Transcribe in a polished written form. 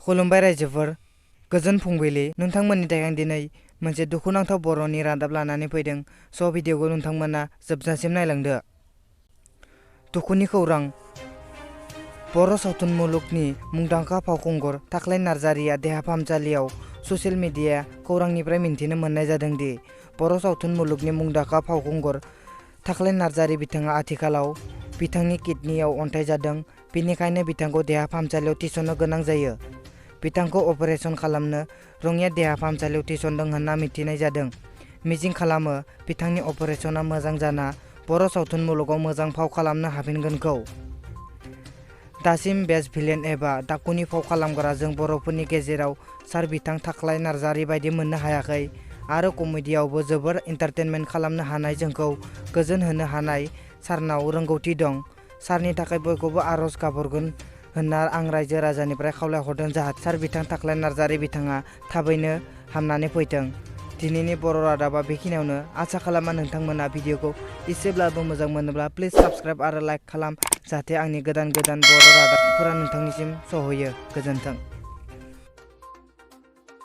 खुलुमबाय रायजोफोर, गोजोन फुंबिलि। नोंथांमोननि थाखाय आं दिनै मोनसे दुखुनांथाव बर'नि रादाब लानानै फैदों। भिडिअखौ नोंथांमोना जोबजासिम नायलांदो। दुखुनि खौरां। बर' सावथुन मुलुगनि मुंदांखा फावखुंगुर थाख्लाय नार्जारिया देहा फाहामसालियाव ससियेल मिडिया खौरांनिफ्राय मिन्थिनो मोननाय जादों दि बर' सावथुन मुलुगनि मुंदांखा फावखुंगुर थाख्लाय नार्जारि बिथाङा आथिखालाव बिथांनि किडनियाव अन्थाइ जादों, बेनिखायनो बिथांखौ देहा फाहामसालियाव थिसननो गोनां जायो। बिथांखौ अपारेसन खालामनो रङिया देहा फाहामसालियाव थिसनदों होनना मिथिनाय जादों। मिजिं खालामो बिथांनि अपारेसनआ मोजां जाना बर' सावथुन मुलुगाव मोजां फाव खालामनो हाफिनगोनखौ। दासिम बेस्ट भिलेन एबा डाकुनि फाव खालामग्रा जों बर'फोरनि गेजेराव सार बिथां थाख्लाय नार्जारि बायदि मोननो हायाखै आरो कमेडियावबो जोबोर एन्टारटेनमेन्ट खालामनो हानाय जोंखौ गोजोन होनो हानाय सारनाव रोंगौथि दं। सारनि थाखाय बयखौबो आरज गाबहरगोन होनना आं रायजो राजानिफ्राय खावलायहरदों जाहाथे सार बिथां थाख्लाय नार्जारि बिथाङा थाबैनो हामनानै फैथों। दिनैनि बर' रादाबा बेखिनियावनो। आसा खालामो नोंथांमोना भिडिअखौ एसेब्लाबो मोजां मोनोब्ला प्लिज साबस्क्राइब आरो लाइक खालाम जाहाथे आंनि गोदान बर' रादाबफोरा नोंथांनिसिम सहैयो। गोजोन्थों।